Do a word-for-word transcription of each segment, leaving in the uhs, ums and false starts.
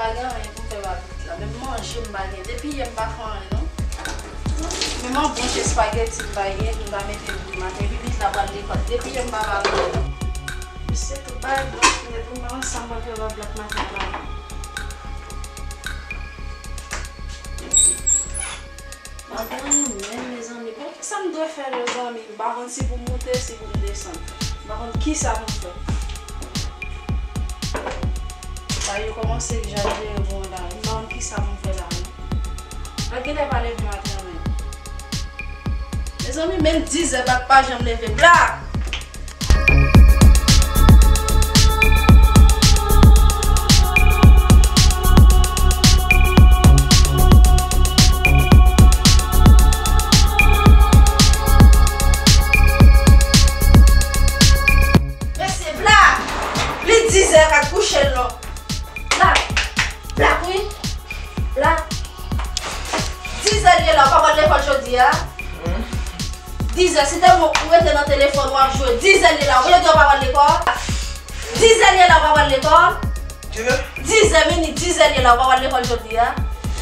Pa gen anyen pou m fè pa pitit la. Menm manje m pa gen. Depi yè m pa fè anyen non. Menm yon bon ti espageti m pa gen pou m ta mete l pou maten. Epi pitit la pral lekòl. Depi yè m pa fè anyen non. Se tout bagay blanch nèt wi, m pa konn sa m pral fè pa Black maten la. Maten menm, mezanmi. Bon, kisa m dwe fè, mezanmi? M pa konn si pou m moute, si pou m desann. M pa konn kisa pou m fè. Sa yo kòmanse egzajere pou mwen la. M pa konn kisa pou m fè la, non. Mwen genlè pa leve maten an menm. Mezanmi, menm dizè Black pa janm leve. Black! Mesye Black, li dizè, kat kouche l non. Black, Black wi. Black. Dizè l ye la, ou pa pral lekòl jodi a? Dizè, si te mwen ou rete nan telefòn w ap jwe, dizè l ye la, ou jodi a ou pa pral lekòl? Dizè l ye la, ou pa pral lekòl? Kilè? Dizè minit, dizè l ye la, ou pa pral lekòl jodi a?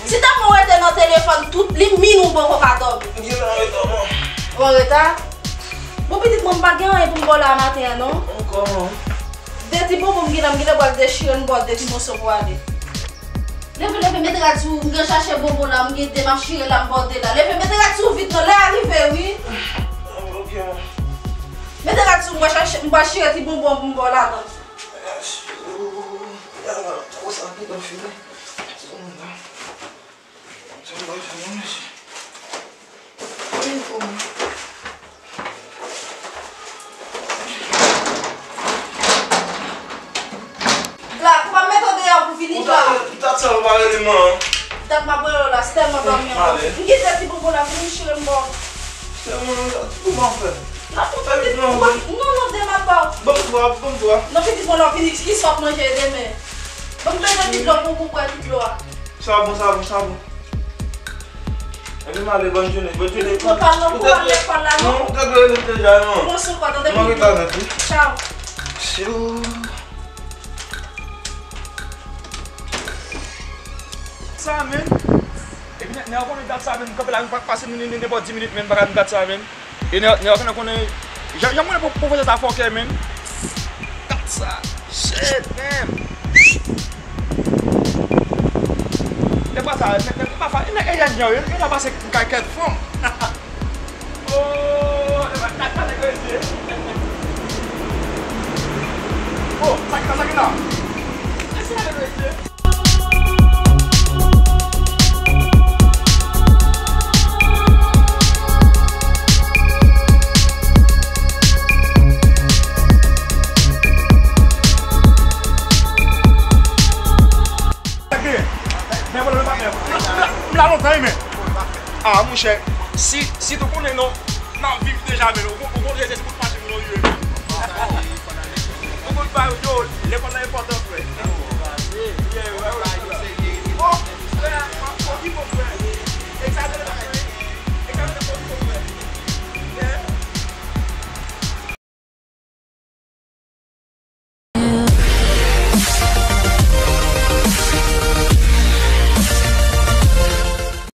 Si te mwen ou rete nan telefòn tout li min ou poko ka dòmi. Kilè an reta mwen? Ou an reta? Bon pitit mwen, m pa gen anyen pou m ba w la maten an non. Ankò non. De ti bonbon m gen la, m genlè pral dechire l, m ba w de ti moso pou ale. Leve, leve, mete rad sou ou, m gen chache bonbon la, m gen de m ap chire la, m ba w de la. Leve, mete rad sou ou vit non, lè a rive wi. Ok. Mete rad sou ou, m pral chache, m pral chire ti bonbon pou m ba w ladan. Tro sa ki nan fini. Sa m pral fè non mesye. Black, ou pa mete w deyò pou fini la. Dat sa ou pa rele m an. Dat m ap rele w la, se tèlman dòmi an. M kite ti bonbon la pou m chire m ba w. Se mwen, ou pa fè. Non, non, de m ap ba w. Ban m twa, ban m twa. Non, pitit mwen la, fini, kisa w ap manje demen? Ban m bwè ti dlo pou ou bwè ti dlo a. Sa bon, sa bon, sa bon. Epi m ale, bòn jounen, bòn jounen. Mwen pa nan pou al lekòl la non. Non, ou te dwe rele m deja non. Mwen sou kò, tande pitit. Mwen rete avèk li. Tchaw. Tchaw. Sa, men. Epi nèg, nèg la konnen dat sa, men. M kanpe la, m pa pase nenpòt dis minit, men, m pa ka jwenn dat sa, men. E nèg, nèg la konnen, konnen, jan, jan m konnen pou, pou fè sa fòkè, men. Dat sa, shit, man. Nèg pa sa, nèg, nèg pa sa, e nèg e jèn jan yo, yo ta pase m kay kèk fanm. Oh, nèg pa, nèg pa nèg rete. Oh, sa ki la, sa ki la. E se nèg rete. M la lontan wi men. Ah monchè, si, si tou konnen non, n ap viv deja men, ou konn, ou konn rete se kout mache. Ou konn pa yo, yo, lekòl la enpòtan, frè. Yeah, wè, wè.